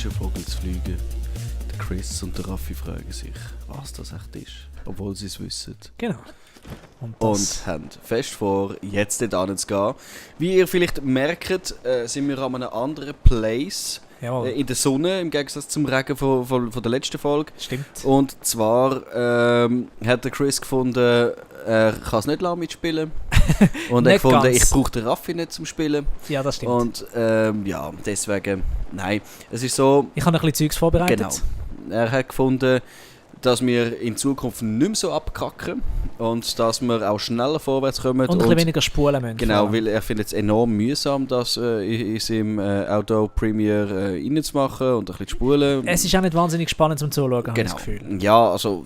ein Vogel zu fliegen. Der Chris und der Raffi fragen sich, was das echt ist, obwohl sie es wissen. Genau. Und haben fest vor, jetzt dort hinzugehen. Wie ihr vielleicht merkt, sind wir an einem anderen Place in der Sonne, im Gegensatz zum Regen von der letzten Folge. Stimmt. Und zwar hat der Chris gefunden, er kann es nicht lassen mitspielen. Und er gefunden, ganz. ich brauche den Raffi nicht zum Spielen. Ja, das stimmt. Und ja, deswegen, nein. Es ist so... Ich habe noch ein bisschen Zeugs vorbereitet. Genau. Er hat gefunden, dass wir in Zukunft nicht mehr so abkacken und dass wir auch schneller vorwärts kommen. Und ein bisschen weniger spulen müssen. Genau, weil er findet es enorm mühsam, das in seinem Auto Premiere reinzumachen und ein bisschen zu spulen. Es ist auch nicht wahnsinnig spannend zum Zuschauen, habe ich das Gefühl. Ja, also...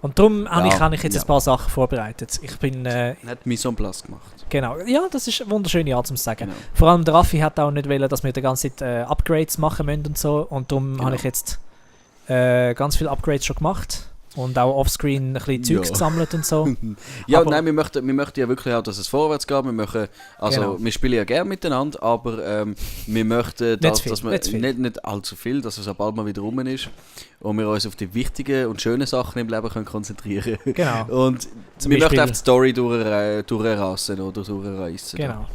Und darum habe ich jetzt ein paar Sachen vorbereitet. Ich bin... hat Mise en place gemacht. Genau, ja, das ist eine wunderschöne Art zu sagen. Genau. Vor allem der Raffi hat auch nicht wollen, dass wir die ganze Zeit Upgrades machen müssen und so. Und darum habe ich jetzt ganz viele Upgrades schon gemacht. Und auch offscreen ein bisschen Zeugs gesammelt und so. Ja, aber nein, wir möchten ja wirklich auch, dass es vorwärts geht. Wir spielen ja gerne miteinander, aber wir möchten, dass wir nicht allzu viel, dass es bald mal wieder rum ist und wir uns auf die wichtigen und schönen Sachen im Leben können konzentrieren können. Genau. Und wir möchten auch die Story durchrassen oder durchreissen. Genau.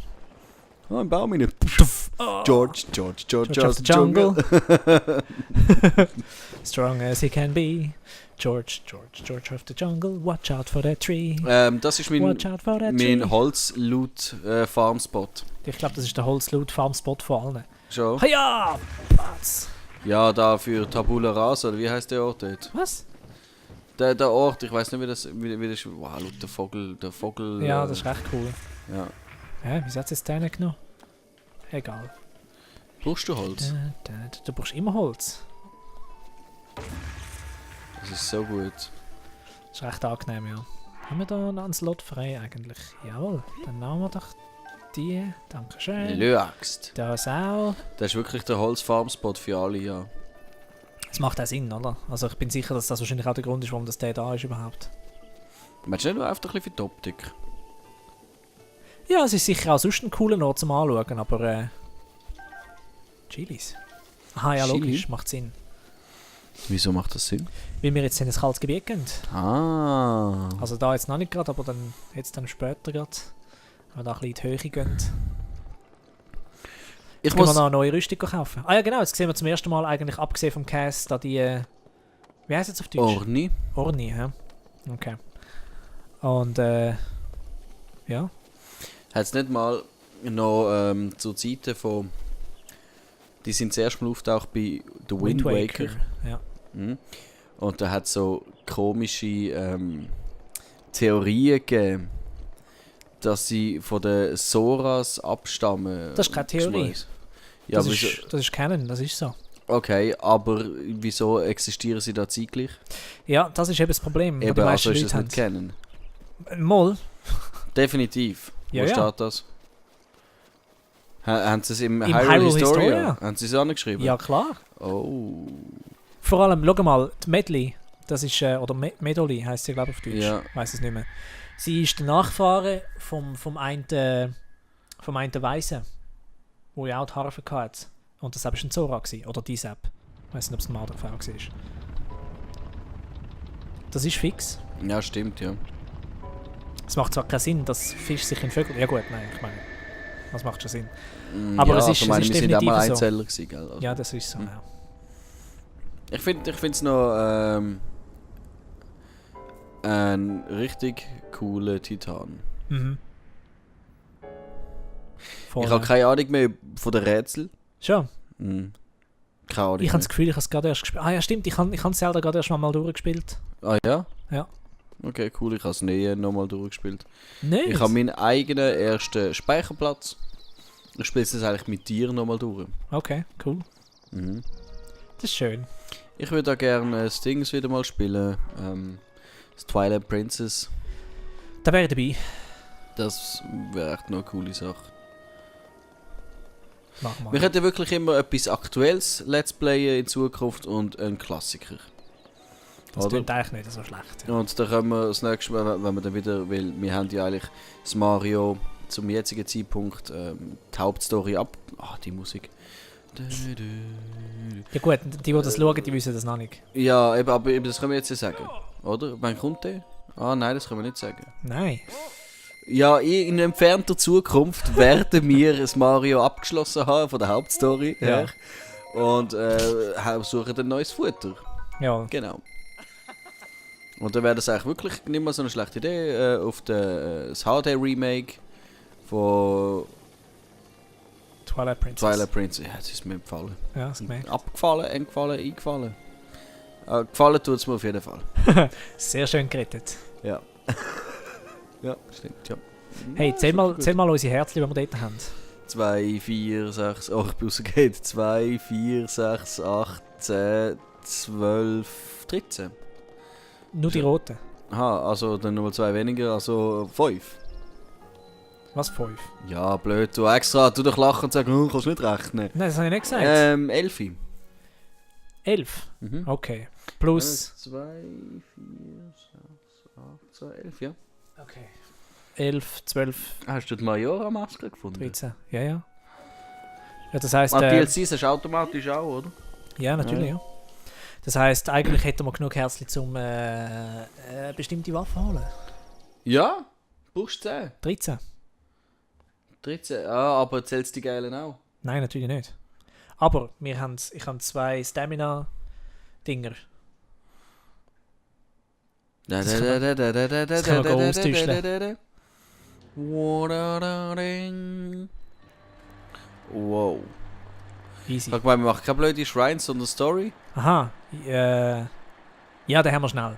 Oh, ein Baum rein. George of the Jungle. Strong as he can be. George of the Jungle, watch out for that tree. Das ist mein Holz-Loot-Farmspot. Ich glaube, das ist der Holz-Loot-Farmspot von allen. Schon? Ja! Was? Ja, da für Tabula Rasa, oder wie heißt der Ort dort? Was? Der Ort, ich weiß nicht, wie das ist. Wow, der Vogel. Ja, das ist recht cool. Ja. Hä, wieso hat es jetzt den nicht genommen? Egal. Brauchst du Holz? Du brauchst immer Holz. Das ist so gut. Das ist recht angenehm, ja. Haben wir da noch einen Slot frei eigentlich? Jawohl, dann nehmen wir doch die. Dankeschön. Löaxt. Das auch. Das ist wirklich der Holz-Farmspot für alle, ja. Das macht auch Sinn, oder? Also ich bin sicher, dass das wahrscheinlich auch der Grund ist, warum das der da ist überhaupt. Meinst du nicht nur einfach ein bisschen für die Optik? Ja, es ist sicher auch sonst ein cooler Ort zum Anschauen, aber Chilis. Aha, ja, Chili? logisch, macht Sinn. Wieso macht das Sinn? Weil wir jetzt in ein kaltes Gebiet gehen. Ah. Also da jetzt noch nicht gerade, aber dann jetzt dann später gerade. Wenn wir da ein bisschen in die Höhe gehen. Jetzt können wir noch eine neue Rüstung kaufen. Ah ja genau, jetzt sehen wir zum ersten Mal eigentlich, abgesehen vom Cast, da die... wie heisst es auf Deutsch? Orni, ja. Okay. Und ja. Hat es nicht mal noch zur Zeiten von... Die sind zuerst mal auftaucht bei The Wind Waker. Ja. Mhm. Und da hat es so komische Theorien gegeben, dass sie von den Soras abstammen. Das ist keine Theorie. Ja, das ist Canon, das ist so. Okay, aber wieso existieren sie da zeitgleich? Ja, das ist eben das Problem. Eben, also ist das nicht Canon? Mal. Definitiv. Ja, Wo ja. steht das? Haben sie es im Hyrule Historia? Haben sie es angeschrieben? Ja, klar. Oh. Vor allem, schau mal, die Medley, das ist, oder Medoli heisst sie, glaube ich, auf Deutsch. Ja. Ich weiss es nicht mehr. Sie ist der Nachfahre vom einen Weisen, wo ja auch die Harfe hatte. Und das war ein Zora gewesen, oder die Sepp. Ich weiss nicht, ob es eine Mann oder eine Frau war. Das ist fix. Ja, stimmt, ja. Es macht zwar keinen Sinn, dass Fisch sich in Vögel... Ja gut, nein, ich meine, das macht schon Sinn. Aber es ist, wir sind auch mal so. Einzeller gewesen, gell? Also. Ja, das ist so, ja. Ich finde es noch ein richtig cooler Titan. Mhm. Ich habe keine Ahnung mehr von den Rätseln. Schon? Mhm. Keine Ahnung. Ich habe das Gefühl, ich habe es gerade erst gespielt. Ah ja, stimmt, ich habe Zelda gerade erst mal durchgespielt. Ah ja? Ja. Okay, cool, ich habe es nie nochmal durchgespielt. Nein. Ich habe meinen eigenen ersten Speicherplatz. Ich spiele es eigentlich mit dir nochmal durch. Okay, cool. Mhm. Das ist schön. Ich würde auch gerne das Dings wieder mal spielen. Das Twilight Princess. Da wäre ich dabei. Das wäre echt noch eine coole Sache. Machen wir. Wir könnten wirklich immer etwas Aktuelles Let's Playen in Zukunft und einen Klassiker. Das klingt eigentlich nicht so schlecht. Ja. Und dann können wir das nächste Mal, wenn wir dann wieder, weil wir haben ja eigentlich das Mario zum jetzigen Zeitpunkt die Hauptstory die Musik Ja gut, die das schauen, die wissen das noch nicht. Ja, aber das können wir jetzt sagen, oder? Wann kommt der? Ah nein, das können wir nicht sagen. Nein. Ja, in entfernter Zukunft werden wir das Mario abgeschlossen haben von der Hauptstory her. Und suchen ein neues Futter. Ja. Genau. Und dann wäre das eigentlich wirklich nicht mehr so eine schlechte Idee, auf das HD-Remake von Twilight Princess. Ja, das ist mir gefallen. Ja, das gemerkt. Abgefallen, eingefallen, eingefallen. Gefallen tut es mir auf jeden Fall. Sehr schön gerettet. Ja. Ja, stimmt, ja. Hey, zähl mal unsere Herzchen, die wir dort haben. 2, 4, 6, 8, plus geht. 2, 4, 6, 8, 10, 12, 13. Nur die roten? Aha, also dann nur 2 weniger, also 5. Was 5? Ja, blöd, du extra, du doch lachen und sagen, kannst du nicht rechnen. Nein, das habe ich nicht gesagt. 11. 11? Mhm. Okay. Plus... 2, 4, 6, 8, 2, 11, ja. Okay. 11, 12... Hast du die Majora-Maske gefunden? 13, ja. Ja, das heisst... DLCs hast du automatisch auch, oder? Ja, natürlich, ja. Das heisst, eigentlich hätten wir genug Herzchen, um bestimmte Waffen zu holen. Ja? Brauchst du 10? 13. 13? Ah, aber zählst du die Geilen auch? Nein, natürlich nicht. Aber ich habe 2 Stamina-Dinger. Das können wir austauschen. Wow. Easy. Sag mal, wir machen keine blöde Shrines, sondern Story. Aha. Ja, den haben wir schnell.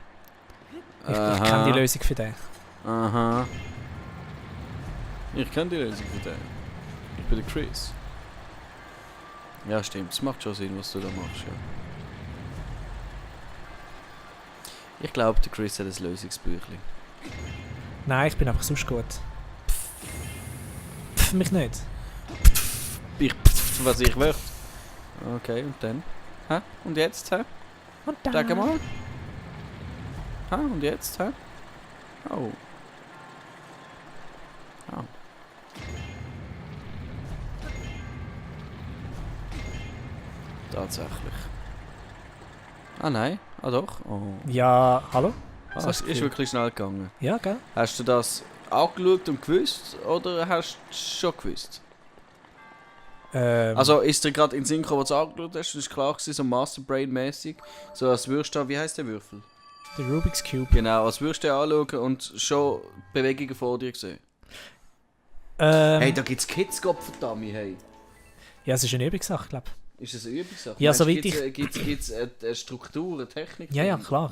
Ich kenne die Lösung für den. Aha. Ich kenne die Lösung für den. Ich bin der Chris. Ja, stimmt. Es macht schon Sinn, was du da machst, ja. Ich glaube, der Chris hat ein Lösungsbüchlein. Nein, ich bin einfach sonst gut. Pff, mich nicht. Was ich möchte. Okay, und dann? Hä? Und jetzt? Hä? Und dann? Sag mal. Hä? Und jetzt? Hä? Oh. Oh. Tatsächlich. Ah nein? Ah doch? Oh. Ja, hallo? Ah, es ist wirklich schnell gegangen. Ja, gell? Hast du das angeschaut und gewusst oder hast du es schon gewusst? Also ist dir gerade in Synchro, was du angeschaut hast, das war klar gewesen, so Masterbrain-mäßig, so als würdest du, wie heisst der Würfel? Der Rubik's Cube. Genau, als würdest du den anschauen und schon Bewegungen vor dir sehen. Hey, da gibt's Kids-Gott-Verdammt, hey. Ja, es ist eine Übungssache, glaube ich. Ist das eine Übungssache? Ja, soweit ich... Gibt's eine Struktur, eine Technik? Ja, klar.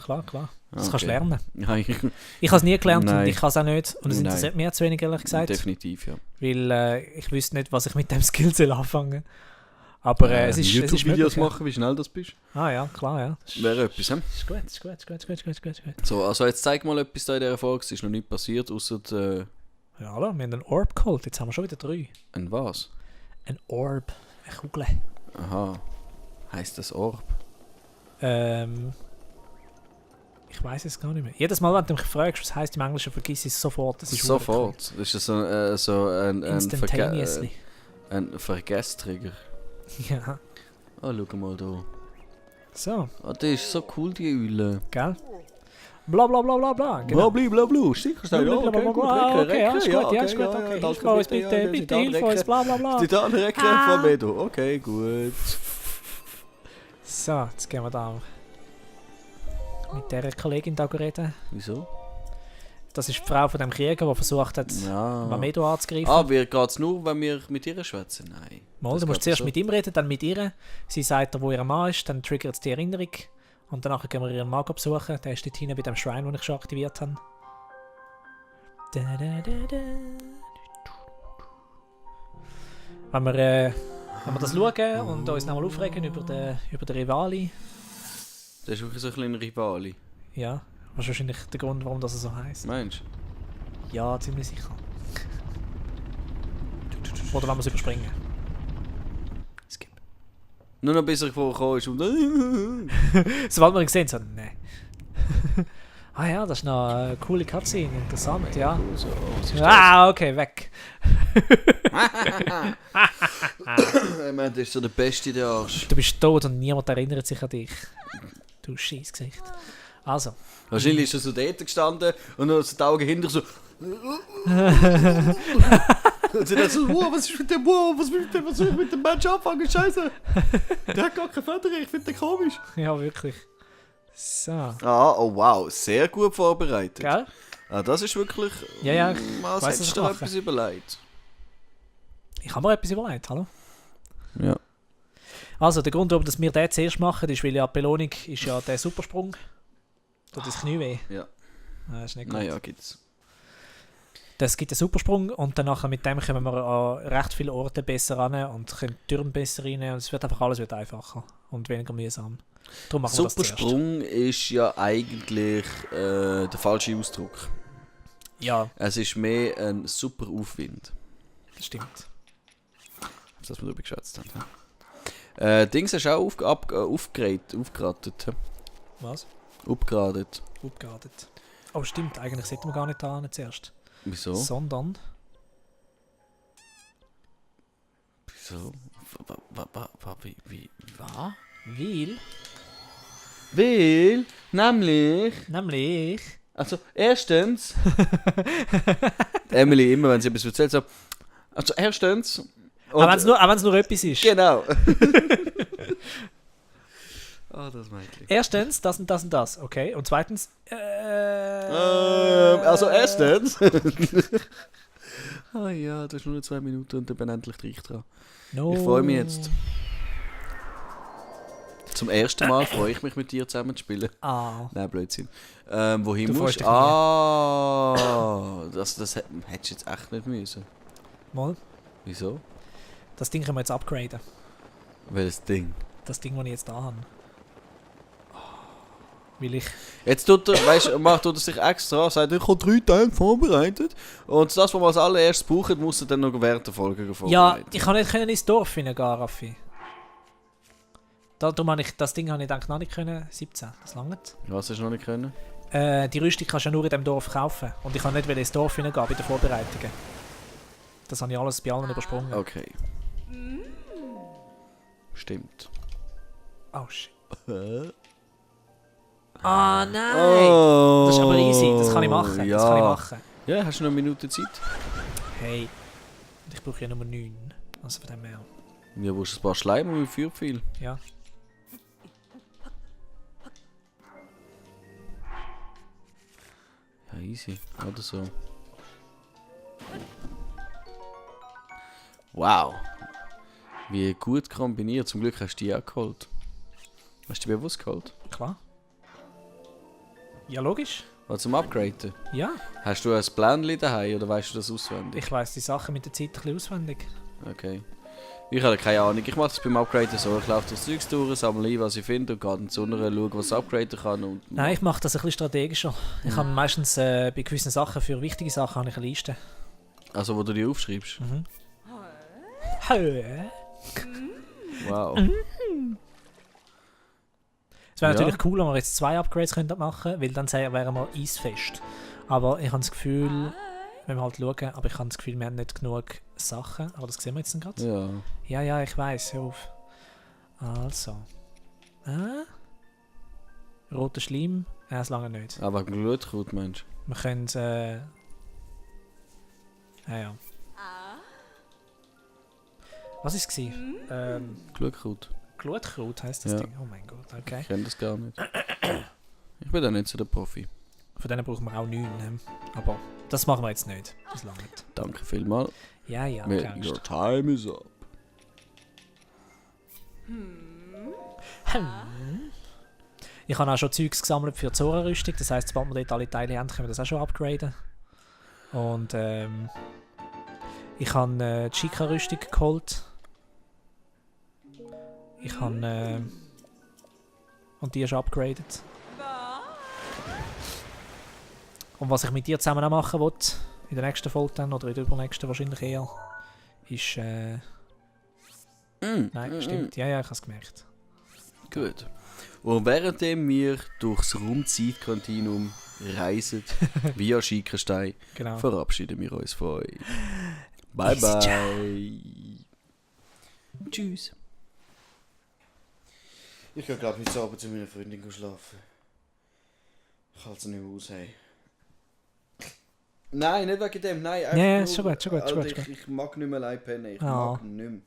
Das kannst du lernen. Ja, ich habe es nie gelernt Nein. und ich kann es auch nicht. Und es interessiert mich zu wenig, ehrlich gesagt. Definitiv, ja. Weil ich wüsste nicht, was ich mit dem Skill soll anfangen. Aber es ist YouTube-Videos machen, wie schnell das bist. Ah ja, klar, ja. Wäre etwas, hä? Ist gut. So, also jetzt zeig mal etwas da in dieser Folge. Es ist noch nicht passiert, außer... Ja, hallo, wir haben einen Orb geholt. Jetzt haben wir schon wieder 3. Ein was? Ein Orb. Eine Kugel. Aha. Heisst das Orb? Ich weiß es gar nicht mehr. Jedes Mal, wenn du mich fragst, was heisst im Englischen, vergiss ich es sofort. Das ist sofort? Das ist so ein Instantaneously. Ein Vergesstrigger. Ja. Oh, schau mal da. So. Oh, das ist so cool, die Eule. Gell? Bla bla bla bla bla. Genau. Bla. Sticker, ja, okay, gut. Okay, alles gut, okay. Hilf uns bitte, hilf uns, bla bla bla. Die Recken von Medo. Okay, gut. So, jetzt gehen wir da mit dieser Kollegin da reden. Wieso? Das ist die Frau von dem Krieger, der versucht hat, Mamedo anzugreifen. Ah, geht es nur, wenn wir mit ihr schwätzen? Nein. Mal, du musst zuerst mit ihm reden, dann mit ihr. Sie sagt, wo ihr Mann ist, dann triggert es die Erinnerung. Und danach gehen wir ihren Mago besuchen. Der ist dort hinten bei dem Shrine, den ich schon aktiviert habe. Wenn wir das schauen und uns nochmal aufregen über den Rivali. Das ist wirklich so ein kleiner Rivali. Ja, das ist wahrscheinlich der Grund, warum das so heisst. Meinst du? Ja, ziemlich sicher. Oder wenn wir es überspringen. Skip. Nur noch bis er vorgekommen ist und... Sobald wir ihn gesehen haben, nein. Ah ja, das ist noch eine coole Cutscene, interessant, ja. So, okay, weg. Ich meine, das ist so der Beste der Arsch. Du bist tot und niemand erinnert sich an dich. Du Scheissgesicht. Also. Wahrscheinlich ist er so dort gestanden und dann so die Augen hinter so... Und sie dann so, was ist mit dem Mensch anfangen? Scheiße! Der hat gar keine Väter, ich finde den komisch. Ja, wirklich. So. Oh wow, sehr gut vorbereitet. Gell? Das ist wirklich... Ja, was hättest du dir etwas überlegt? Ich habe mir etwas überlegt, hallo? Ja. Also, der Grund, warum wir den zuerst machen, ist, weil ja die Belohnung ist ja der Supersprung. Tut das Knie weh? Ja. Das ist nicht gut. Naja, gibt's. Das gibt einen Supersprung und dann mit dem kommen wir an recht viele Orte besser ran und können Türen besser rein und es wird einfach alles einfacher und weniger mühsam. Darum machen wir das zuerst. Supersprung ist ja eigentlich der falsche Ausdruck. Ja. Es ist mehr ein super Aufwind. Das stimmt. Das wir darüber geschätzt haben. Dings hast du auch aufgeratet. Was? Upgradet. Oh stimmt, eigentlich sollten wir gar nicht da zuerst. Wieso? Sondern... Wieso? Wie? Weil? Nämlich... Also, erstens... Emily, immer wenn sie etwas erzählt, so... Also, erstens... Aber wenn es nur etwas ist. Genau. Das Mädchen. Erstens, das und das und das, okay. Und zweitens... Also erstens... ja, das ist nur 2 Minuten und dann bin endlich ich dran. No. Ich freue mich jetzt. Zum ersten Mal freue ich mich mit dir zusammen zu spielen. Nein, Blödsinn. Wohin musst du? Das hättest du jetzt echt nicht müssen. Mal. Wieso? Das Ding können wir jetzt upgraden. Welches Ding? Das Ding, das ich jetzt da habe. Will ich... Jetzt macht er sich extra, sagt, ich habe 3 Tage vorbereitet. Und das, was wir als allererstes brauchen, muss er dann noch während der Folge vorbereiten. Ja, ich kann nicht ins Dorf hineingehen, Raffi. Darum habe ich das Ding noch nicht können. 17, das langt. Was hast du noch nicht können? Die Rüstung kannst du ja nur in diesem Dorf kaufen. Und ich kann nicht ins Dorf hineingehen bei den Vorbereitungen. Das habe ich alles bei allen übersprungen. Okay. Stimmt. Oh shit. Nein! Das ist aber easy, das kann ich machen. Ja, hast du noch eine Minute Zeit? Hey, ich brauche ja Nummer 9. Also von dem her. Ja, wo ist ein paar Schleim und für viel? Ja. Ja, easy. Oder so. Wow. Wie gut kombiniert. Zum Glück hast du die auch geholt. Hast du die bewusst geholt? Klar. Ja, logisch. Was zum Upgraden? Ja. Hast du ein Planli daheim oder weißt du das auswendig? Ich weiss die Sachen mit der Zeit ein bisschen auswendig. Okay. Ich habe keine Ahnung. Ich mache das beim Upgraden so. Ich laufe das Zeugs durch, sammle ein, was ich finde und gehe dann zu einer schauen, was ich upgraden kann. Und nein, ich mache das ein bisschen strategischer. Ich habe meistens bei gewissen Sachen, für wichtige Sachen, habe ich eine Liste. Also, wo du die aufschreibst? Mhm. Wow. Es wäre natürlich cool, wenn wir jetzt 2 Upgrades machen könnten, weil dann wären wir eisfest. Aber ich habe das Gefühl, wenn wir halt schauen, aber ich habe das Gefühl, wir haben nicht genug Sachen. Aber das sehen wir jetzt gerade. Ja. Ja, ich weiss, hör auf. Also. Roter Schleim, das lange nicht. Aber Glutkraut, Mensch. Wir können ja. Was war es? Glutkraut. Glutkraut heisst das Ding? Oh mein Gott, okay. Ich kenne das gar nicht. Ich bin da nicht so der Profi. Von denen brauchen wir auch 9. Aber das machen wir jetzt nicht. Das lange nicht. Danke vielmals. Ja, Your time is up. Ich habe auch schon Zeugs gesammelt für die Zora-Rüstung. Das heisst, sobald wir dort alle Teile haben, können wir das auch schon upgraden. Und ich habe die Chica-Rüstung geholt. Ich habe und die ist upgraded. Und was ich mit dir zusammen auch machen will, in der nächsten Folge dann, oder in der übernächsten wahrscheinlich eher, ist nein, stimmt. Ja, ich habe es gemerkt. Gut. Und währenddem wir durchs Raumzeitkontinuum reisen, via Schickenstein, genau. verabschieden wir uns von euch. Bye bye. Tschüss. Ich gehe glaube nicht Abend zu meiner Freundin schlafen. Ich halte es nicht mehr aus, hey. Nein, nicht wegen dem, nein. Ja, schon gut. Ich mag nicht mehr allein pennen, ich mag nicht mehr.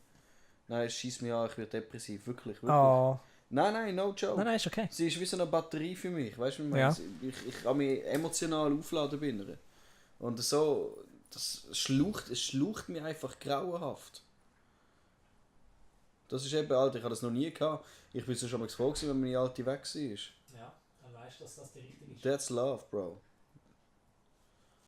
Nein, es schießt mich an, ich werde depressiv, wirklich. Oh. Nein, no joke. Nein, ist okay. Sie ist wie so eine Batterie für mich, weißt du, ja. Ich kann mich emotional aufladen bei ihr. Und so, es schlaucht mich einfach grauenhaft. Das ist eben, Alter, ich habe das noch nie gehabt. Ich bin so schon mal gefragt, wenn meine Alte weg war. Ja, dann weißt du, dass das die richtige ist. That's love, Bro.